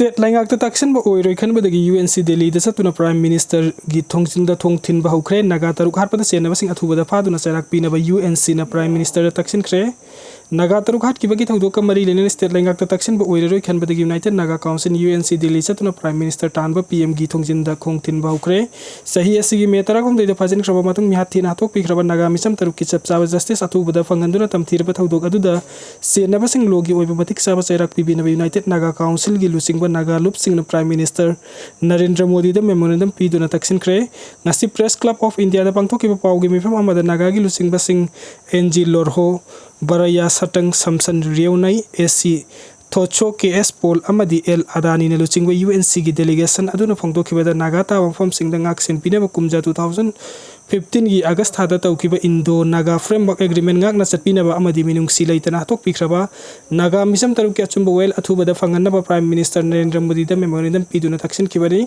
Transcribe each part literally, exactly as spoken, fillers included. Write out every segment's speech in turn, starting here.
State ꯂꯩꯉꯥꯛꯇ ꯇꯛꯁꯤꯟꯕ ꯑꯣꯏꯔꯣꯏ ꯈꯟꯕꯗꯒꯤ U N ꯁꯤ ꯗꯦꯜꯂꯤꯗ ꯆꯠꯇꯨꯅ ꯄ꯭ꯔꯥꯏꯝ ꯃꯤꯅꯤꯁꯇꯔꯒꯤ ꯊꯣꯡꯖꯤꯟꯗ ꯊꯣꯡ ꯊꯤꯟꯕ ꯍꯧꯈ꯭ꯔꯦ꯫ ꯅꯥꯒꯥ ꯇꯔꯨꯛ ꯍꯥꯠꯄꯗ ꯆꯦꯟꯅꯕꯁꯤꯡ ꯑꯊꯨꯕꯗ ꯐꯥꯗꯨꯅ ꯆꯩꯔꯥꯛ ꯄꯤꯅꯕ ꯌꯨ ꯑꯦꯟ ꯁꯤꯅ ꯄ꯭ꯔꯥꯏꯝ ꯃꯤꯅꯤꯁꯇꯔꯗ ꯇꯛꯁꯤꯟꯈ꯭ꯔꯦ꯫ ꯅꯥꯒꯥ ꯇꯔꯨꯛ ꯍꯥꯠꯈꯤꯕꯒꯤ ꯊꯧꯗꯣꯛꯀ ꯃꯔꯤ ꯂꯩꯅꯅ ꯁ꯭ꯇꯦꯠ ꯂꯩꯉꯥꯛꯇ ꯇꯛꯁꯤꯟꯕ ꯑꯣꯏꯔꯔꯣꯏ ꯈꯟꯕꯗꯒꯤ united Naga council, U N C, Delhi ꯆꯠꯇꯨꯅ ꯄ꯭ꯔꯥꯏꯝ ꯃꯤꯅꯤꯁꯇꯔ ꯇꯥꯟꯕ, ꯄꯤ ꯑꯦꯝꯒꯤ ꯊꯣꯡꯖꯤꯟꯗ ꯈꯣꯡ ꯊꯤꯟꯕ ꯍꯧꯈ꯭ꯔꯦ꯫ ꯆꯍꯤ ꯑꯁꯤꯒꯤ ꯃꯦ ꯇꯔꯥꯍꯨꯝꯗꯣꯏꯗ ꯐꯥꯖꯤꯟꯈ꯭ꯔꯕ ꯃꯇꯨꯡ ꯃꯤꯍꯥꯠ ꯊꯤꯅ ꯍꯥꯠꯇꯣꯛꯄꯤꯈ꯭ꯔꯕ ꯅꯥꯒꯥ ꯃꯤꯆꯝ ꯇꯔꯨꯛꯀꯤ ꯆꯞ ꯆꯥꯕ ꯖꯁꯇꯤꯁ ꯑꯊꯨꯕꯗ ꯐꯪꯍꯟꯗꯨꯅ ꯇꯝꯊꯤꯔꯕ ꯊꯧꯗꯣꯛ ꯑꯗꯨꯗ ꯆꯦꯟꯅꯕꯁꯤꯡ ꯂꯣꯒꯤ ꯑꯣꯏꯕ ꯃꯇꯤꯛ ꯆꯥꯕ ꯆꯩꯔꯥꯛ ꯄꯤꯕꯤꯅꯕ ꯌꯨꯅꯥꯏꯇꯦꯗ ꯅꯥꯒꯥ ꯀꯥꯎꯟꯁꯤꯜꯒꯤ ꯂꯨꯆꯤꯡꯕ ꯅꯥꯒꯥ ꯂꯨꯞꯁꯤꯡꯅ ꯄ꯭ꯔꯥꯏꯝ ꯃꯤꯅꯤꯁꯇꯔ ꯅꯔꯦꯟꯗ꯭ꯔ ꯃꯣꯗꯤꯗ ꯃꯦꯃꯣꯔꯦꯟꯗꯝ ꯄꯤꯗꯨꯅ ꯇꯛꯁꯤꯟꯈ꯭ꯔꯦ꯫ ꯉꯁꯤ ꯄ꯭ꯔꯦꯁ ꯀ꯭ꯂꯕ ꯑꯣꯐ ꯏꯟꯗꯤꯌꯥꯗ ꯄꯥꯡꯊꯣꯛꯈꯤꯕ ꯄꯥꯎꯒꯤ ꯃꯤꯐꯝ ꯑꯃꯗ ꯅꯥꯒꯥꯒꯤ ꯂꯨꯆꯤꯡꯕꯁꯤꯡ ꯑꯦꯟ ꯖꯤ ꯂꯣꯔꯍꯣ, ꯕꯔꯌꯥ ꯁꯇꯪ, ꯁꯝꯁꯟ ꯔꯤꯌꯧꯅꯩ, ꯑꯦ ꯁꯤ ꯊꯣꯆꯣ, ꯀꯦ ꯑꯦꯁ ꯄꯣꯜ ꯑꯃꯗꯤ ꯑꯦꯜ ꯑꯗꯥꯅꯤꯅ ꯂꯨꯆꯤꯡꯕ ꯌꯨ ꯑꯦꯟ ꯁꯤꯒꯤ ꯗꯦꯂꯤꯒꯦꯁꯟ ꯑꯗꯨꯅ ꯐꯣꯡꯗꯣꯛꯈꯤꯕꯗ ꯅꯥꯒꯥ ꯇꯥꯕ ꯃꯐꯝꯁꯤꯡꯗ ꯉꯥꯛ ꯁꯦꯟ ꯄꯤꯅꯕ ꯀꯨꯝꯖꯥ ꯇꯨ ꯊꯥꯎꯖꯟ ꯐꯤꯐꯇꯤꯟꯒꯤ ꯑꯥꯒꯁ ꯊꯥꯗ ꯇꯧꯈꯤꯕ ꯏꯟꯗꯣ ꯅꯥꯒꯥ ꯐ꯭ꯔꯦꯝꯋꯥꯔꯛ ꯑꯦꯒ꯭ꯔꯤꯃꯦꯟ ꯉꯥꯛꯅ ꯆꯠꯄꯤꯅꯕ ꯑꯃꯗꯤ ꯃꯤꯅꯨꯡꯁꯤ ꯂꯩꯇꯅ ꯍꯥꯠꯇꯣꯛꯄꯤꯈ꯭ꯔꯕ ꯅꯥꯒꯥ ꯃꯤꯆꯝ ꯇꯔꯨꯛꯀꯤ ꯑꯆꯨꯝꯕ ꯋꯥꯌꯦꯜ ꯑꯊꯨꯕꯗ ꯐꯪꯍꯟꯅꯕ ꯄ꯭ꯔꯥꯏꯝ ꯃꯤꯅꯤꯁꯇꯔ ꯅꯔꯦꯟꯗ꯭ꯔ ꯃꯣꯗꯤꯗ ꯃꯦꯃꯣꯔꯦꯟꯗꯝ ꯄꯤꯗꯨꯅ ꯇꯛꯁꯤꯟꯈꯤꯕꯅꯤ꯫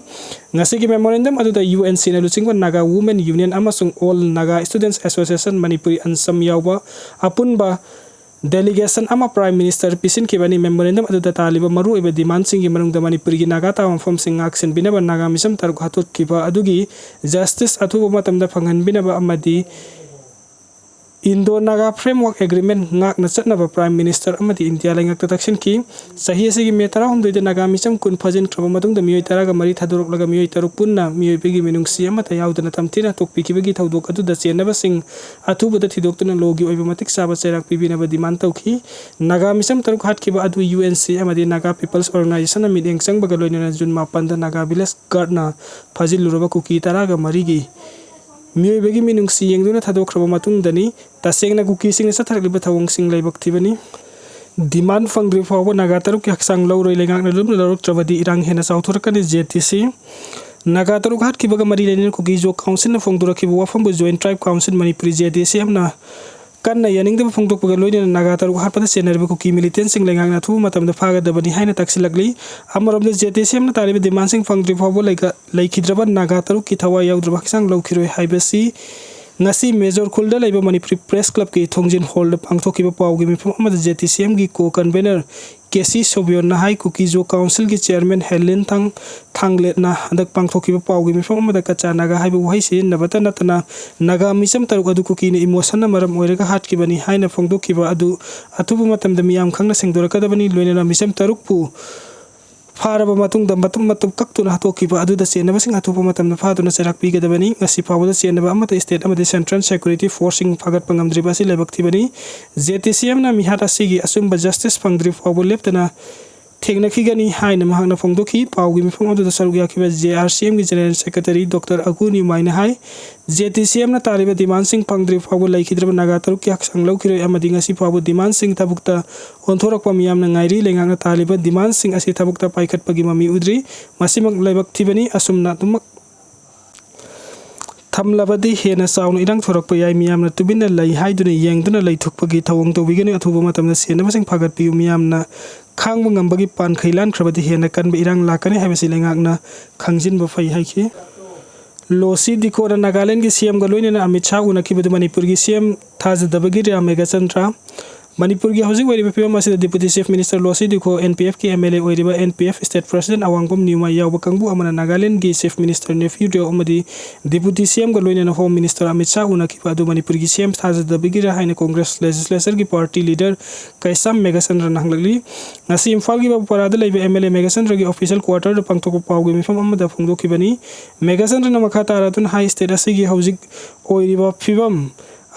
ꯉꯁꯤꯒꯤ ꯃꯦꯃꯣꯔꯦꯟꯗꯝ ꯑꯗꯨꯗ ꯌꯨ ꯑꯦꯟ ꯁꯤꯅ ꯂꯨꯆꯤꯡꯕ ꯅꯥꯒꯥ ꯋꯨꯃꯦꯟ ꯌꯨꯅꯤꯌꯟ ꯑꯃꯁꯨꯡ ꯑꯣꯜ ꯅꯥꯒꯥ ꯁ꯭ꯇꯨꯗꯦꯟꯠꯁ ꯑꯦꯁꯣꯁꯤꯌꯦꯁꯟ ꯃꯅꯤꯄꯨꯔꯤ ꯑꯟꯁꯝ ꯌꯥꯎꯕ ꯑꯄꯨꯟꯕ ꯗꯦꯂꯤꯒꯦꯁꯟ ꯑꯃ ꯄ꯭ꯔꯥꯏꯝ ꯃꯤꯅꯤꯁꯇꯔ ꯄꯤꯁꯤꯟꯈꯤꯕꯅꯤ꯫ ꯃꯦꯃꯣꯔꯦꯟꯗꯝ ꯑꯗꯨꯗ ꯇꯥꯜꯂꯤꯕ ꯃꯔꯨꯑꯣꯏꯕ ꯗꯤꯃꯥꯟꯁꯤꯡꯒꯤ ꯃꯅꯨꯡꯗ ꯃꯅꯤꯄꯨꯔꯒꯤ ꯅꯥꯒꯥ ꯇꯥꯕ ꯃꯐꯝꯁꯤꯡ ꯉꯥꯛ ꯁꯦꯟꯕꯤꯅꯕ, ꯅꯥꯒꯥ ꯃꯤꯆꯝ ꯇꯔꯨꯛ ꯍꯥꯠꯇꯣꯛꯈꯤꯕ ꯑꯗꯨꯒꯤ ꯖꯁꯇꯤꯁ ꯑꯊꯨꯕ ꯃꯇꯝꯗ ꯐꯪꯍꯟꯕꯤꯅꯕ ꯑꯃꯗꯤ ꯏꯟꯗꯣ ꯅꯥꯒꯥ ꯐ꯭ꯔꯦꯝꯋꯥꯔꯛ ꯑꯦꯒ꯭ꯔꯤꯃꯦꯟ ꯉꯥꯛꯅ ꯆꯠꯅꯕ ꯄ꯭ꯔꯥꯏꯝ ꯃꯤꯅꯤꯁꯇꯔ ꯑꯃꯗꯤ ꯏꯟꯗꯤꯌꯥ ꯂꯩꯉꯥꯛꯇ ꯇꯛꯁꯤꯟꯈꯤ꯫ ꯆꯍꯤ ꯑꯁꯤꯒꯤ ꯃꯦ ꯇꯔꯥꯍꯨꯝꯗꯣꯏꯗ ꯅꯥꯒꯥ ꯃꯤꯆꯝ ꯀꯨꯟ ꯐꯥꯖꯤꯟꯈ꯭ꯔꯕ ꯃꯇꯨꯡꯗ ꯃꯤꯑꯣꯏ ꯇꯔꯥꯒ ꯃꯔꯤ ꯊꯥꯗꯣꯔꯛꯂꯒ ꯃꯤꯑꯣꯏ ꯇꯔꯨꯛ ꯄꯨꯟꯅ ꯃꯤꯑꯣꯏꯕꯒꯤ ꯃꯤꯅꯨꯡꯁꯤ ꯑꯃꯠꯇ ꯌꯥꯎꯗꯅ ꯇꯝꯊꯤꯅ ꯍꯥꯠꯇꯣꯛꯄꯤꯈꯤꯕꯒꯤ ꯊꯧꯗꯣꯛ ꯑꯗꯨꯗ ꯆꯦꯟꯅꯕꯁꯤꯡ ꯑꯊꯨꯕꯗ ꯊꯤꯗꯣꯛꯇꯨꯅ ꯂꯣꯒꯤ ꯑꯣꯏꯕ ꯃꯇꯤꯛ ꯆꯥꯕ ꯆꯩꯔꯥꯛ ꯄꯤꯕꯤꯅꯕ ꯗꯤꯃꯥꯟ ꯇꯧꯈꯤ꯫ ꯅꯥꯒꯥ ꯃꯤꯆꯝ ꯇꯔꯨꯛ ꯍꯥꯠꯈꯤꯕ ꯑꯗꯨ ꯌꯨ ꯑꯦꯟ ꯁꯤ ꯑꯃꯗꯤ ꯅꯥꯒꯥ ꯄꯤꯄꯜꯁ ꯑꯣꯔꯒꯅꯥꯏꯖꯦꯁꯟꯅ ꯃꯤꯠꯌꯦꯡ ꯆꯪꯕꯒ ꯂꯣꯏꯅꯅ ꯖꯨꯟ ꯃꯥꯄꯟꯗ ꯅꯥꯒꯥ ꯚꯤꯂꯦꯖ ꯒꯥꯔꯗꯅ ꯐꯥꯖꯤꯜꯂꯨꯔꯕ ꯀꯨꯀꯤ ꯇꯔꯥꯒ ꯃꯔꯤꯒꯤ ꯃꯤꯑꯣꯏꯕꯒꯤ ꯃꯤꯅꯨꯡꯁꯤ ꯌꯦꯡꯗꯨꯅ ꯊꯥꯗꯣꯛꯈ꯭ꯔꯕ ꯃꯇꯨꯡꯗꯅꯤ꯫ ꯇꯁꯦꯡꯅ ꯀꯨꯀꯤꯁꯤꯡꯅ ꯆꯠꯊꯔꯛꯂꯤꯕ ꯊꯧꯑꯣꯡꯁꯤꯡ ꯂꯥꯏꯕꯛ ꯊꯤꯕꯅꯤ꯫ ꯗꯤꯃꯥꯟ ꯐꯪꯗ꯭ꯔꯤ ꯐꯥꯎꯕ ꯅꯥꯒꯥ ꯇꯔꯨꯛꯀꯤ ꯍꯛꯆꯥꯡ ꯂꯧꯔꯣꯏ꯫ ꯂꯩꯉꯥꯛꯅ ꯂꯨꯝꯅ ꯂꯧꯔꯛꯇ꯭ꯔꯕꯗꯤ ꯏꯔꯥꯡ ꯍꯦꯟꯅ ꯆꯥꯎꯊꯣꯔꯛꯀꯅꯤ, ꯖꯦ ꯇꯤ ꯁꯤ꯫ ꯅꯥꯒꯥ ꯇꯔꯨꯛ ꯍꯥꯠꯈꯤꯕꯒ ꯃꯔꯤ ꯂꯩꯅꯅ ꯀꯨꯀꯤ ꯖꯣ ꯀꯥꯎꯟꯁꯤꯜꯅ ꯐꯣꯡꯗꯣꯔꯛꯈꯤꯕ ꯋꯥꯐꯝꯕꯨ joint tribe council Manipuri, J T C ꯑꯦꯝꯅ ꯀꯟꯅ ꯌꯥꯅꯤꯡꯗꯕ ꯐꯣꯡꯗꯣꯛꯄꯒ ꯂꯣꯏꯅꯅ ꯅꯥꯒꯥ ꯇꯔꯨꯛ ꯍꯥꯠꯄꯗ ꯆꯦꯟꯅꯔꯤꯕ ꯀꯨꯀꯤ ꯃꯤꯂꯤꯇꯦꯟꯁꯤꯡ ꯂꯩꯉꯥꯛꯅ ꯑꯊꯨꯕ ꯃꯇꯝꯗ ꯐꯥꯒꯗꯕꯅꯤ ꯍꯥꯏꯅ ꯇꯛꯁꯤꯜꯂꯛꯂꯤ꯫ ꯑꯃꯔꯣꯝꯗ ꯖꯦ ꯇꯤ ꯁꯤ ꯑꯦꯝꯅ ꯇꯥꯜꯂꯤꯕ ꯗꯤꯃꯥꯟꯁꯤꯡ ꯐꯪꯗ꯭ꯔꯤ ꯐꯥꯎꯕ ꯂꯩꯈꯤꯗ꯭ꯔꯕ ꯅꯥꯒꯥ ꯇꯔꯨꯛꯀꯤ ꯊꯋꯥꯏ ꯌꯥꯎꯗ꯭ꯔꯕ ꯍꯛꯆꯥꯡ ꯂꯧꯈꯤꯔꯣꯏ ꯍꯥꯏꯕꯁꯤ ꯉꯁꯤ ꯃꯦꯖꯣꯔ ꯈꯨꯜꯗ ꯂꯩꯕ ꯃꯅꯤꯄꯨꯔꯤ ꯄ꯭ꯔꯦꯁ ꯀ꯭ꯂꯕꯀꯤ ꯊꯣꯡꯖꯤꯟ ꯍꯣꯜꯗ ꯄꯥꯡꯊꯣꯛꯈꯤꯕ ꯄꯥꯎꯒꯤ ꯃꯤꯐꯝ ꯑꯃꯗ ꯖꯦ ꯇꯤ ꯁꯤ ꯑꯦꯝꯒꯤ ꯀꯣ ꯀꯟꯚꯦꯅꯔ ꯀꯦ ꯁꯤ ꯁꯣꯕꯤꯌꯣꯟꯅ ꯍꯥꯏ꯫ ꯀꯨꯀꯤ ꯖꯣ ꯀꯥꯎꯟꯁꯤꯜꯒꯤ ꯆꯤꯌꯔꯃꯦꯟ ꯍꯦꯂꯤꯟ ꯊꯥꯡ ꯊꯥꯡꯂꯦꯠꯅ ꯍꯟꯗꯛ ꯄꯥꯡꯊꯣꯛꯈꯤꯕ ꯄꯥꯎꯒꯤ ꯃꯤꯐꯝ ꯑꯃꯗ ꯀꯆꯥ ꯅꯥꯒꯥ ꯍꯥꯏꯕ ꯋꯥꯍꯩ ꯁꯤꯖꯤꯟꯅꯕꯇ ꯅꯠꯇꯅ ꯅꯥꯒꯥ ꯃꯤꯆꯝ ꯇꯔꯨꯛ ꯑꯗꯨ ꯀꯨꯀꯤꯅ ꯏꯃꯣꯁꯟꯅ ꯃꯔꯝ ꯑꯣꯏꯔꯒ ꯍꯥꯠꯈꯤꯕꯅꯤ ꯍꯥꯏꯅ ꯐꯣꯡꯗꯣꯛꯈꯤꯕ ꯑꯗꯨ ꯑꯊꯨꯕ ꯃꯇꯝꯗ ꯃꯤꯌꯥꯝ ꯈꯪꯅ ꯁꯦꯡꯗꯣꯔꯛꯀꯗꯕꯅꯤ꯫ ꯂꯣꯏꯅꯅ ꯃꯤꯆꯝ ꯇꯔꯨꯛꯄꯨ ꯐꯥꯔꯕ ꯃꯇꯨꯡꯗ ꯃꯇꯨꯝ ꯃꯇꯨꯝ ꯀꯛꯇꯨꯅ ꯍꯥꯠꯇꯣꯛꯈꯤꯕ ꯑꯗꯨꯗ ꯆꯦꯟꯅꯕꯁꯤꯡ ꯑꯊꯨꯕ ꯃꯇꯝꯗ ꯐꯥꯗꯨꯅ ꯆꯩꯔꯥꯛ ꯄꯤꯒꯗꯕꯅꯤ꯫ ꯉꯁꯤ ꯐꯥꯎꯕꯗ ꯆꯦꯟꯅꯕ ꯑꯃꯠꯇ ꯁ꯭ꯇꯦꯠ ꯑꯃꯗꯤ ꯁꯦꯟꯇ꯭ꯔꯦꯜ ꯁꯦꯀ꯭ꯌꯨꯔꯤꯇꯤ ꯐꯣꯔꯁꯁꯤꯡ ꯐꯥꯒꯠꯄ ꯉꯝꯗ꯭ꯔꯤꯕ ꯑꯁꯤ ꯂꯥꯏꯕꯛ ꯊꯤꯕꯅꯤ꯫ ꯖꯦ ꯇꯤ ꯁꯤ ꯑꯦꯝꯅ ꯃꯤꯍꯥꯠ ꯑꯁꯤꯒꯤ ꯑꯆꯨꯝꯕ ꯖꯁꯇꯤꯁ ꯐꯪꯗ꯭ꯔꯤ ꯐꯥꯎꯕ ꯂꯦꯞꯇꯅ ꯊꯦꯡꯅꯈꯤꯒꯅꯤ ꯍꯥꯏꯅ ꯃꯍꯥꯛꯅ ꯐꯣꯡꯗꯣꯛꯈꯤ꯫ ꯄꯥꯎꯒꯤ ꯃꯤꯐꯝ ꯑꯗꯨꯗ ꯁꯔꯨꯛ ꯌꯥꯈꯤꯕ ꯖꯦ ꯑꯥꯔ ꯁꯤ ꯑꯦꯝꯒꯤ ꯖꯦꯅꯔꯦꯜ ꯁꯦꯀ꯭ꯔꯦꯇꯔꯤ ꯗꯣꯛꯇꯔ ꯑꯒꯨ ꯅ꯭ꯌꯨꯃꯥꯏꯅ ꯍꯥꯏ, ꯖꯦ ꯇꯤ ꯁꯤ ꯑꯦꯝꯅ ꯇꯥꯔꯤꯕ ꯗꯤꯃꯥꯟꯁꯤꯡ ꯐꯪꯗ꯭ꯔꯤ ꯐꯥꯎꯕ ꯂꯩꯈꯤꯗ꯭ꯔꯕ ꯅꯥꯒꯥ ꯇꯔꯨꯛꯀꯤ ꯍꯛꯆꯥꯡ ꯂꯧꯈꯤꯔꯣꯏ ꯑꯃꯗꯤ ꯉꯁꯤ ꯐꯥꯎꯕ ꯗꯤꯃꯥꯟꯁꯤꯡ ꯊꯕꯛꯇ ꯑꯣꯟꯊꯣꯔꯛꯄ ꯃꯤꯌꯥꯝꯅ ꯉꯥꯏꯔꯤ꯫ ꯂꯩꯉꯥꯛꯅ ꯇꯥꯔꯤꯕ ꯗꯤꯃꯥꯟꯁꯤꯡ ꯑꯁꯤ ꯊꯕꯛꯇ ꯄꯥꯏꯈꯠꯄꯒꯤ ꯃꯃꯤ ꯎꯗ꯭ꯔꯤ꯫ ꯃꯁꯤꯃꯛ ꯂꯥꯏꯕꯛ ꯊꯤꯕꯅꯤ꯫ ꯑꯁꯨꯝꯅ ꯑꯗꯨꯃꯛ ꯊꯝꯂꯕꯗꯤ ꯍꯦꯟꯅ ꯆꯥꯎꯅ ꯏꯔꯥꯡ ꯊꯣꯔꯛꯄ ꯌꯥꯏ꯫ ꯃꯤꯌꯥꯝꯅ ꯇꯨꯃꯤꯟꯅ ꯂꯩ ꯍꯥꯏꯗꯨꯅ ꯌꯦꯡꯗꯨꯅ ꯂꯩꯊꯣꯛꯄꯒꯤ ꯊꯧꯑꯣꯡ ꯇꯧꯕꯤꯒꯅꯨ꯫ ꯑꯊꯨꯕ ꯃꯇꯝꯗ ꯁꯦꯟꯅꯕꯁꯤꯡ ꯐꯥꯒꯠꯄꯤꯌꯨ꯫ ꯃꯤꯌꯥꯝꯅ ꯈꯥꯡꯕ ꯉꯝꯕꯒꯤ ꯄꯥꯟꯈꯩ ꯂꯥꯟꯈ꯭ꯔꯕꯗꯤ ꯍꯦꯟꯅ ꯀꯟꯕ ꯏꯔꯥꯡ ꯂꯥꯛꯀꯅꯤ ꯍꯥꯏꯕꯁꯤ ꯂꯩꯉꯥꯛꯅ ꯈꯪꯖꯤꯟꯕ ꯐꯩ ꯍꯥꯏꯈꯤ꯫ ꯂꯣ ꯁꯤ ꯗꯤꯈꯣꯅ ꯅꯥꯒꯥꯂꯦꯟꯒꯤ ꯁꯤ ꯑꯦꯝꯒ ꯂꯣꯏꯅꯅ ꯑꯃꯤꯠ ꯁꯥꯍ ꯎꯅꯈꯤꯕꯗꯨ ꯃꯅꯤꯄꯨꯔꯒꯤ ꯁꯤ ꯑꯦꯝ ꯊꯥꯖꯗꯕꯒꯤ ꯔꯥꯝ ꯃꯦꯘꯆꯟꯗ꯭ꯔ꯫ ꯃꯅꯤꯄꯨꯔꯒꯤ ꯍꯧꯖꯤꯛ ꯑꯣꯏꯔꯤꯕ ꯐꯤꯕꯝ ꯑꯁꯤꯗ deputy chief minister Losii Dikho, N P ꯑꯦꯐꯀꯤ ꯑꯦꯝ ꯑꯦꯜ ꯑꯦ ꯑꯣꯏꯔꯤꯕ N P F state president Awangbam Nimai ꯌꯥꯎꯕ ꯀꯥꯡꯕꯨ ꯑꯃꯅ ꯅꯥꯒꯥꯂꯦꯟꯒꯤ ꯆꯤꯐ ꯃꯤꯅꯤꯁꯇꯔ ꯅꯦꯐ꯭ꯌꯨ ꯔꯤꯑꯣ ꯑꯃꯗꯤ ꯗꯤꯄꯨꯇꯤ ꯁꯤ ꯑꯦꯝꯒ ꯂꯣꯏꯅꯅ ꯍꯣꯝ ꯃꯤꯅꯤꯁꯇꯔ ꯑꯃꯤꯠ ꯁꯥꯍ ꯎꯅꯈꯤꯕ ꯑꯗꯨ ꯃꯅꯤꯄꯨꯔꯒꯤ ꯁꯤ ꯑꯦꯝ ꯊꯥꯖꯗꯕꯒꯤꯔꯥ ꯍꯥꯏꯅ ꯀꯣꯡꯒ꯭ꯔꯦꯁ ꯂꯦꯖꯤꯁꯂꯦꯆꯔꯒꯤ ꯄꯥꯔꯇꯤ ꯂꯤꯗꯔ ꯀꯩꯁꯥꯝ ꯃꯦꯘꯆꯟꯗ꯭ꯔꯅ ꯍꯪꯂꯛꯂꯤ꯫ ꯉꯁꯤ ꯏꯝꯐꯥꯜꯒꯤ ꯕꯥꯕꯨꯄꯥꯔꯥꯗ ꯂꯩꯕ ꯑꯦꯝ ꯑꯦꯜ ꯑꯦ ꯃꯦꯘꯆꯟꯗ꯭ꯔꯒꯤ ꯑꯣꯐꯤꯁꯤꯌꯦꯜ ꯀ꯭ꯋꯥꯔꯇꯔꯗ ꯄꯥꯡꯊꯣꯛꯄ ꯄꯥꯎꯒꯤ ꯃꯤꯐꯝ ꯑꯃꯗ ꯐꯣꯡꯗꯣꯛꯈꯤꯕꯅꯤ꯫ ꯃꯦꯘꯆꯟꯗ꯭ꯔꯅ ꯃꯈꯥ ꯇꯥꯔꯗꯨꯅ ꯍꯥꯏ, ꯁ꯭ꯇꯦꯠ ꯑꯁꯤꯒꯤ ꯍꯧꯖꯤꯛ ꯑꯣꯏꯔꯤꯕ ꯐꯤꯕꯝ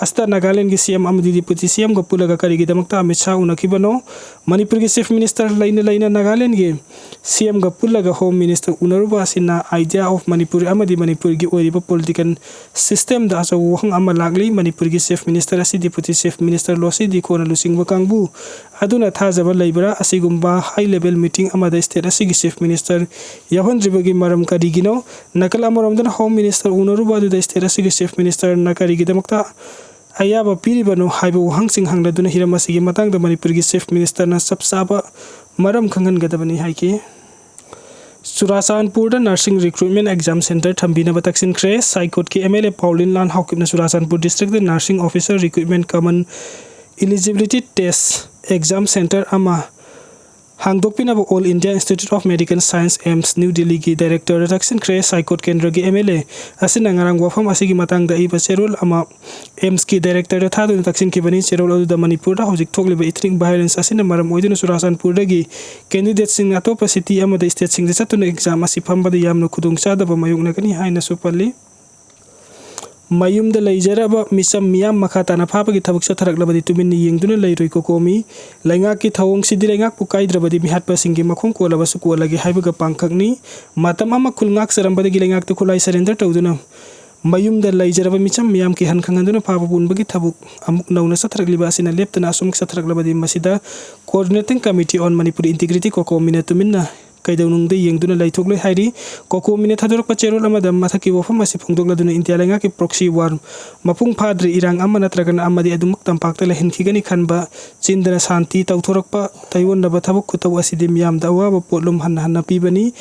ꯑꯁꯤꯗ ꯅꯥꯒꯥꯂꯦꯟꯒꯤ ꯁꯤ ꯑꯦꯝ ꯑꯃꯗꯤ ꯗꯤꯄꯨꯇꯤ ꯁꯤ ꯑꯦꯝꯒ ꯄꯨꯜꯂꯒ ꯀꯔꯤꯒꯤꯗꯃꯛꯇ ꯑꯃꯤꯠ ꯁꯥꯍ ꯎꯅꯈꯤꯕꯅꯣ? ꯃꯅꯤꯄꯨꯔꯒꯤ ꯆꯤꯐ ꯃꯤꯅꯤꯁꯇꯔ ꯂꯩꯅ ꯂꯩꯅ ꯅꯥꯒꯥꯂꯦꯟꯒꯤ ꯁꯤ ꯑꯦꯝꯒ ꯄꯨꯜꯂꯒ ꯍꯣꯝ ꯃꯤꯅꯤꯁꯇꯔ ꯎꯅꯔꯨꯕ ꯑꯁꯤꯅ ꯑꯥꯏꯗꯤꯌꯥ ꯑꯣꯐ ꯃꯅꯤꯄꯨꯔ ꯑꯃꯗꯤ ꯃꯅꯤꯄꯨꯔꯒꯤ ꯑꯣꯏꯔꯤꯕ ꯄꯣꯂꯤꯇꯤꯀꯦꯜ ꯁꯤꯁꯇꯦꯝꯗ ꯑꯆꯧꯕ ꯋꯥꯍꯪ ꯑꯃ ꯂꯥꯛꯂꯤ꯫ ꯃꯅꯤꯄꯨꯔꯒꯤ ꯆꯤꯐ ꯃꯤꯅꯤꯁꯇꯔ ꯑꯁꯤ ꯗꯤꯄꯨꯇꯤ ꯆꯤꯐ ꯃꯤꯅꯤꯁꯇꯔ ꯂꯣ ꯁꯤ ꯗꯤꯈꯣꯅ ꯂꯨꯆꯤꯡꯕ ꯀꯥꯡꯕꯨ ꯑꯗꯨꯅ ꯊꯥꯖꯕ ꯂꯩꯕ꯭ꯔꯥ? ꯑꯁꯤꯒꯨꯝꯕ ꯍꯥꯏ ꯂꯦꯚꯦꯜ ꯃꯤꯇꯤꯡ ꯑꯃꯗ ꯁ꯭ꯇꯦꯠ ꯑꯁꯤꯒꯤ ꯆꯤꯐ ꯃꯤꯅꯤꯁꯇꯔ ꯌꯥꯎꯍꯟꯗ꯭ꯔꯤꯕꯒꯤ ꯃꯔꯝ ꯀꯔꯤꯒꯤꯅꯣ? ꯅꯥꯀꯜ ꯑꯃꯔꯣꯝꯗꯅ ꯍꯣꯝ ꯃꯤꯅꯤꯁꯇꯔ ꯎꯅꯔꯨꯕ ꯑꯗꯨꯗ ꯁ꯭ꯇꯦꯠ ꯑꯁꯤꯒꯤ ꯆꯤꯐ ꯃꯤꯅꯤꯁꯇꯔꯅ ꯀꯔꯤꯒꯤꯗꯃꯛꯇ ꯑꯌꯥꯕ ꯄꯤꯔꯤꯕꯅꯣ ꯍꯥꯏꯕ ꯋꯥꯍꯪꯁꯤꯡ ꯍꯪꯂꯗꯨꯅ ꯍꯤꯔꯝ ꯑꯁꯤꯒꯤ ꯃꯇꯥꯡꯗ ꯃꯅꯤꯄꯨꯔꯒꯤ ꯆꯤꯐ ꯃꯤꯅꯤꯁꯇꯔꯅ ꯆꯞ ꯆꯥꯕ ꯃꯔꯝ ꯈꯪꯍꯟꯒꯗꯕꯅꯤ ꯍꯥꯏꯈꯤ꯫ ꯆꯨꯔꯥꯆꯥꯟꯄꯨꯔꯗ ꯅꯔꯁꯤꯡ ꯔꯤꯀ꯭ꯔꯨꯠꯃꯦꯟ ꯑꯦꯛꯖꯥꯝ ꯁꯦꯟꯇꯔ ꯊꯝꯕꯤꯅꯕ ꯇꯛꯁꯤꯟꯈ꯭ꯔꯦ꯫ ꯁꯥꯏꯀꯣꯠꯀꯤ M L A Paolin Lal ꯍꯥꯎꯀꯤꯞꯅ Churachandpur district nursing officer recruitment common eligibility test exam centre ꯑꯃ ꯍꯥꯡꯗꯣꯛꯄꯤꯅꯕ All India Institute of Medical Science, AIIMS, New Delhi ꯒꯤ director ꯗ ꯇꯛꯁꯤꯟꯈ꯭ꯔꯦ꯫ ꯁꯥꯏꯀꯣꯠ ꯀꯦꯟꯗ꯭ꯔꯒꯤ MLA ꯑꯁꯤꯅ ꯉꯔꯥꯡ ꯋꯥꯐꯝ ꯑꯁꯤꯒꯤ ꯃꯇꯥꯡꯗ ꯏꯕ ꯆꯦꯔꯣꯜ ꯑꯃ AIIMS ꯀꯤ director ꯗ ꯊꯥꯗꯨꯅ ꯇꯛꯁꯤꯟꯈꯤꯕꯅꯤ꯫ ꯆꯦꯔꯣꯜ ꯑꯗꯨꯗ ꯃꯅꯤꯄꯨꯔꯗ ꯍꯧꯖꯤꯛ ꯊꯣꯛꯂꯤꯕ ethnic violence ꯑꯁꯤꯅ ꯃꯔꯝ ꯑꯣꯏꯗꯨꯅ ꯆꯨꯔꯥꯆꯥꯟꯄꯨꯔꯗꯒꯤ candidate ꯁꯤꯡꯅ ꯑꯇꯣꯞꯄ city ꯑꯃꯗ state ꯁꯤꯡꯗ ꯆꯠꯇꯨꯅ exam ꯑꯁꯤ ꯐꯝꯕꯗ ꯌꯥꯝꯅ ꯈꯨꯗꯣꯡꯆꯥꯗꯕ ꯃꯥꯌꯣꯛꯅꯒꯅꯤ ꯍꯥꯏꯅꯁꯨ ꯄꯜꯂꯤ꯫ ꯃꯌꯨꯝꯗ ꯂꯩꯖꯔꯕ ꯃꯤꯆꯝ ꯃꯤꯌꯥꯝ ꯃꯈꯥ ꯇꯥꯅ ꯐꯥꯕꯒꯤ ꯊꯕꯛ ꯆꯠꯊꯔꯛꯂꯕꯗꯤ ꯇꯨꯃꯤꯟꯅ ꯌꯦꯡꯗꯨꯅ ꯂꯩꯔꯣꯏ ꯀꯣꯀꯣꯃꯤ꯫ ꯂꯩꯉꯥꯛꯀꯤ ꯊꯧꯑꯣꯡꯁꯤꯗꯤ ꯂꯩꯉꯥꯛꯄꯨ ꯀꯥꯏꯗ꯭ꯔꯕꯗꯤ ꯃꯤꯍꯥꯠꯄꯁꯤꯡꯒꯤ ꯃꯈꯣꯡ ꯀꯣꯜꯂꯕꯁꯨ ꯀꯣꯜꯂꯒꯦ ꯍꯥꯏꯕꯒ ꯄꯥꯡꯈꯛꯅꯤ꯫ ꯃꯇꯝ ꯑꯃ ꯈꯨꯜ ꯉꯥꯛꯆꯔꯝꯕꯗꯒꯤ ꯂꯩꯉꯥꯛꯇ ꯈꯨꯠꯂꯥꯏ surrender ꯇꯧꯗꯨꯅ ꯃꯌꯨꯝꯗ ꯂꯩꯖꯔꯕ ꯃꯤꯆꯝ ꯃꯤꯌꯥꯝ ꯀꯤꯍꯟ ꯈꯪꯍꯟꯗꯨꯅ ꯐꯥꯕ ꯄꯨꯟꯕꯒꯤ ꯊꯕꯛ ꯑꯃꯨꯛ ꯅꯧꯅ ꯆꯠꯊꯔꯛꯂꯤꯕ ꯑꯁꯤꯅ ꯂꯦꯞꯇꯅ ꯑꯁꯨꯝ ꯆꯠꯊꯔꯛꯂꯕꯗꯤ ꯃꯁꯤꯗ Coordinating Committee on Manipuri Integrity, ꯀꯣꯀꯣꯃꯤꯅ ꯇꯨꯃꯤꯟꯅ ꯀꯩꯗꯧꯅꯨꯡꯗ ꯌꯦꯡꯗꯨꯅ ꯂꯩꯊꯣꯛꯂꯣꯏ ꯍꯥꯏꯔꯤ꯫ ꯀꯣꯀꯣꯃꯤꯅ ꯊꯥꯗꯣꯔꯛꯄ ꯆꯦꯔꯣꯜ ꯑꯃꯗ ꯃꯊꯛꯀꯤ ꯋꯥꯐꯝ ꯑꯁꯤ ꯐꯣꯡꯗꯣꯛꯂꯗꯨꯅ ꯏꯟꯗꯤꯌꯥ ꯂꯩꯉꯥꯛꯀꯤ proxy war, ꯃꯄꯨꯡ ꯐꯥꯗ꯭ꯔꯤ ꯏꯔꯥꯡ ꯑꯃ ꯅꯠꯇ꯭ꯔꯒꯅ ꯑꯃꯗꯤ ꯑꯗꯨꯃꯛ ꯇꯝꯄꯥꯛꯇ ꯂꯩꯍꯟꯈꯤꯒꯅꯤ ꯈꯟꯕ, ꯆꯤꯟꯗꯅ ꯁꯥꯟꯇꯤ ꯇꯧꯊꯣꯔꯛꯄ ꯇꯩꯑꯣꯟꯅꯕ ꯊꯕꯛ ꯈꯨꯇꯧ ꯑꯁꯤꯗꯤ ꯃꯤꯌꯥꯝꯗ ꯑꯋꯥꯕ ꯄꯣꯠꯂꯨꯝ ꯍꯟꯅ ꯍꯟꯅ ꯄꯤꯕꯅꯤ꯫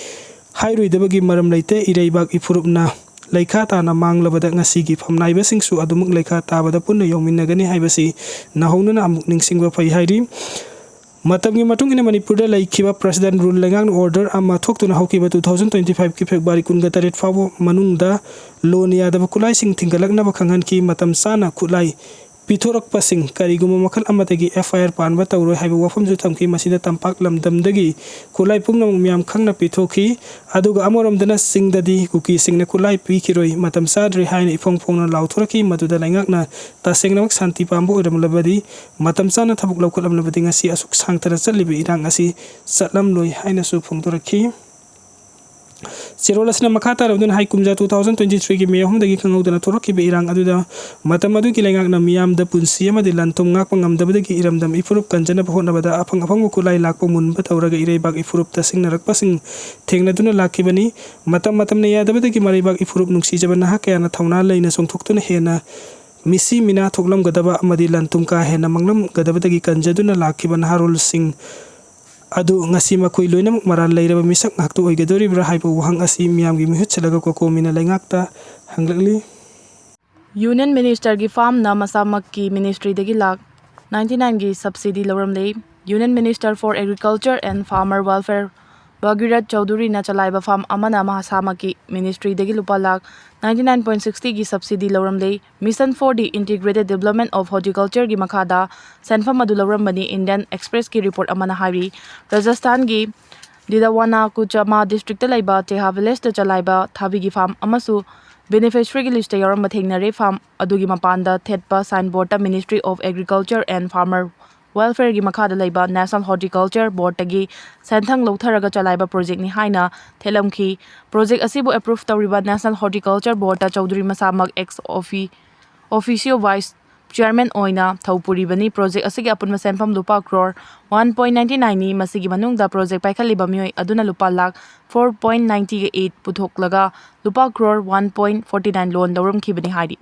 ꯍꯥꯏꯔꯣꯏꯗꯕꯒꯤ ꯃꯔꯝ ꯂꯩꯇꯦ꯫ ꯏꯔꯩꯕꯥꯛ ꯏꯐꯨꯔꯨꯞꯅ ꯂꯩꯈꯥ ꯇꯥꯅ ꯃꯥꯡꯂꯕꯗ ꯉꯁꯤꯒꯤ ꯐꯝꯅꯥꯏꯕꯁꯤꯡꯁꯨ ꯑꯗꯨꯃꯛ ꯂꯩꯈꯥ ꯇꯥꯕꯗ ꯄꯨꯟꯅ ꯌꯥꯎꯃꯤꯟꯅꯒꯅꯤ ꯍꯥꯏꯕꯁꯤ ꯅꯧꯍꯧꯅꯅ ꯑꯃꯨꯛ ꯅꯤꯡꯁꯤꯡꯕ ꯐꯩ ꯍꯥꯏꯔꯤ꯫ ꯃꯇꯝꯒꯤ ꯃꯇꯨꯡ ꯏꯟꯅ ꯃꯅꯤꯄꯨꯔꯗ ꯂꯩꯈꯤꯕ President Rule ꯂꯩꯉꯥꯛꯅ order ꯑꯃ ꯊꯣꯛꯇꯨꯅ ꯍꯧꯈꯤꯕ two thousand twenty five ꯀꯤ February ꯀꯨꯟꯒ ꯇꯔꯦꯠ ꯐꯥꯎꯕ ꯃꯅꯨꯡꯗ ꯂꯣꯟꯅ ꯌꯥꯗꯕ ꯈꯨꯠꯂꯥꯏꯁꯤꯡ ꯊꯤꯡꯒꯠꯂꯛꯅꯕ ꯈꯪꯍꯟꯈꯤ꯫ ꯃꯇꯝ ꯆꯥꯅ ꯈꯨꯠꯂꯥꯏ ꯄꯤꯊꯣꯔꯛꯄꯁꯤꯡ ꯀꯔꯤꯒꯨꯝꯕ ꯃꯈꯜ ꯑꯃꯗꯒꯤ F I R ꯄꯥꯟꯕ ꯇꯧꯔꯣꯏ ꯍꯥꯏꯕ ꯋꯥꯐꯝꯁꯨ ꯊꯝꯈꯤ꯫ ꯃꯁꯤꯗ ꯇꯝꯄꯥꯛ ꯂꯝꯗꯝꯗꯒꯤ ꯈꯨꯠꯂꯥꯏ ꯄꯨꯝꯅꯃꯛ ꯃꯤꯌꯥꯝ ꯈꯪꯅ ꯄꯤꯊꯣꯛꯈꯤ꯫ ꯑꯗꯨꯒ ꯑꯃꯔꯣꯝꯗꯅ ꯆꯤꯡꯗꯗꯤ ꯀꯨꯀꯤꯁꯤꯡꯅ ꯈꯨꯠꯂꯥꯏ ꯄꯤꯈꯤꯔꯣꯏ, ꯃꯇꯝ ꯆꯥꯗ꯭ꯔꯤ ꯍꯥꯏꯅ ꯏꯐꯣꯡ ꯐꯣꯡꯅ ꯂꯥꯎꯊꯣꯔꯛꯈꯤ꯫ ꯃꯗꯨꯗ ꯂꯩꯉꯥꯛꯅ ꯇꯁꯦꯡꯅꯃꯛ ꯁꯥꯟꯇꯤ ꯄꯥꯝꯕ ꯑꯣꯏꯔꯝꯂꯕꯗꯤ, ꯃꯇꯝ ꯆꯥꯅ ꯊꯕꯛ ꯂꯧꯈꯠꯂꯝꯂꯕꯗꯤ ꯉꯁꯤ ꯑꯁꯨꯛ ꯁꯥꯡꯊꯅ ꯆꯠꯂꯤꯕ ꯏꯔꯥꯡ ꯑꯁꯤ ꯆꯠꯂꯝꯂꯣꯏ ꯍꯥꯏꯅꯁꯨ ꯐꯣꯡꯗꯣꯔꯛꯈꯤ꯫ ꯆꯦꯔꯣꯜ ꯑꯁꯤꯅ ꯃꯈꯥ ꯇꯥꯔꯕꯗꯨꯅ ꯍꯥꯏ, ꯀꯨꯝꯖꯥ two thousand twenty three ꯒꯤ May ꯑꯍꯨꯝꯗꯒꯤ ꯈꯪꯍꯧꯗꯅ ꯊꯣꯛꯂꯛꯈꯤꯕ ꯏꯔꯥꯡ ꯑꯗꯨꯗ ꯃꯇꯝ ꯑꯗꯨꯒꯤ ꯂꯩꯉꯥꯛꯅ ꯃꯤꯌꯥꯝꯗ ꯄꯨꯟꯁꯤ ꯑꯃꯗꯤ ꯂꯟ ꯊꯨꯝ ꯉꯥꯛꯄ ꯉꯝꯗꯕꯗꯒꯤ ꯏꯔꯝꯗꯝ ꯏꯐꯨꯔꯨꯞ ꯀꯟꯖꯅꯕ ꯍꯣꯠꯅꯕꯗ ꯑꯐꯪ ꯑꯐꯪꯕ ꯈꯨꯠꯂꯥꯏ ꯂꯥꯛꯄ ꯃꯨꯟꯕ ꯇꯧꯔꯒ ꯏꯔꯩꯕꯥꯛ ꯏꯐꯨꯔꯨꯞꯇ ꯁꯤꯡꯅꯔꯛꯄꯁꯤꯡ ꯊꯦꯡꯅꯗꯨꯅ ꯂꯥꯛꯈꯤꯕꯅꯤ꯫ ꯃꯇꯝ ꯃꯇꯝꯅ ꯌꯥꯗꯕꯗꯒꯤ ꯃꯔꯩꯕꯥꯛ ꯏꯐꯨꯔꯨꯞ ꯅꯨꯡꯁꯤꯖꯕ ꯅꯍꯥ ꯀꯌꯥꯅ ꯊꯧꯅꯥ ꯂꯩꯅ ꯆꯣꯡꯊꯣꯛꯇꯨꯅ ꯍꯦꯟꯅ ꯃꯤꯁꯤ ꯃꯤꯅꯥ ꯊꯣꯛꯂꯝꯒꯗꯕ ꯑꯃꯗꯤ ꯂꯟ ꯊꯨꯝ ꯀꯥ ꯍꯦꯟꯅ ꯃꯥꯡꯂꯝꯒꯗꯕꯗꯒꯤ ꯀꯟꯖꯗꯨꯅ ꯂꯥꯛꯈꯤꯕ ꯅꯍꯥꯔꯣꯜꯁꯤꯡ ꯑꯗꯨ ꯉꯁꯤ ꯃꯈꯣꯏ ꯂꯣꯏꯅꯃꯛ ꯃꯔꯥꯜ ꯂꯩꯔꯕ ꯃꯤꯁꯛ ꯉꯥꯛꯇ ꯑꯣꯏꯒꯗꯧꯔꯤꯕ꯭ꯔꯥ ꯍꯥꯏꯕ ꯋꯥꯍꯪ ꯑꯁꯤ ꯃꯤꯌꯥꯝꯒꯤ ꯃꯤꯍꯨꯠ ꯁꯤꯜꯂꯒ ꯀꯣꯀꯣꯃꯤꯅ ꯂꯩꯉꯥꯛꯇ ꯍꯪꯂꯛꯂꯤ꯫ Union Ministerꯒꯤ firmꯅ ꯃꯁꯥꯃꯛꯀꯤ ministryꯗꯒꯤ lakh ninety nineꯒꯤ subsidy ꯂꯧꯔꯝꯂꯦ꯫ Union Minister for Agriculture and Farmer Welfare ꯚꯥꯒꯤꯔꯊ ꯆꯧꯙꯨꯔꯤꯅ ꯆꯂꯥꯏꯕ ꯐꯥꯔꯝ ꯑꯃꯅ ꯃꯁꯥꯃꯛꯀꯤ ꯃꯤꯅꯤꯁꯇ꯭ꯔꯤꯗꯒꯤ ꯂꯨꯄꯥ lakh ninety nine point sixty ꯒꯤ subsidy ꯂꯧꯔꯝꯂꯦ꯫ Mission for the Integrated Development of Horticulture ꯒꯤ ꯃꯈꯥꯗ ꯁꯦꯟꯐꯝ ꯑꯗꯨ ꯂꯧꯔꯝꯕꯅꯤ, Indian Express ꯀꯤ report ꯑꯃꯅ ꯍꯥꯏꯔꯤ꯫ ꯔꯥꯖꯁꯊꯥꯟꯒꯤ ꯗꯤꯗꯋꯥꯅꯥ ꯀꯨꯆꯃꯥ district ꯇ ꯂꯩꯕ ꯆꯦꯍꯥ village ꯇ ꯆꯂꯥꯏꯕ ꯊꯥꯕꯤꯒꯤ ꯐꯥꯔꯝ ꯑꯃꯁꯨ beneficiary ꯒꯤ list ꯇ ꯌꯥꯎꯔꯝꯕ ꯊꯦꯡꯅꯔꯦ꯫ ꯐꯥꯔꯝ ꯑꯗꯨꯒꯤ ꯃꯄꯥꯟꯗ ꯊꯦꯠꯄ signboard ꯇ Ministry of Agriculture and Farmer Welfare ꯒꯤ ꯃꯈꯥꯗ ꯂꯩꯕ National Horticulture Board ꯇꯒꯤ ꯁꯦꯟꯊꯪ ꯂꯧꯊꯔꯒ ꯆꯂꯥꯏꯕ project ꯅꯤ ꯍꯥꯏꯅ ꯊꯦꯠꯂꯝꯈꯤ꯫ Project ꯑꯁꯤꯕꯨ approve ꯇꯧꯔꯤꯕ National Horticulture Board ꯇ ꯆꯧꯙꯨꯔꯤ ꯃꯁꯥꯃꯛ ex offi-, officio vice chairman ꯑꯣꯏꯅ ꯊꯧ ꯄꯨꯔꯤꯕꯅꯤ꯫ Project ꯑꯁꯤꯒꯤ ꯑꯄꯨꯟꯕ ꯁꯦꯟꯐꯝ ꯂꯨꯄꯥ crore one point ninety nine ꯅꯤ꯫ ꯃꯁꯤꯒꯤ ꯃꯅꯨꯡꯗ project ꯄꯥꯏꯈꯠꯂꯤꯕ ꯃꯤꯑꯣꯏ ꯑꯗꯨꯅ ꯂꯨꯄꯥ lakh four point ninety eight ꯄꯨꯊꯣꯛꯂꯒ ꯂꯨꯄꯥ crore one point forty nine loan ꯂꯧꯔꯝꯈꯤꯕꯅꯤ ꯍꯥꯏꯔꯤ꯫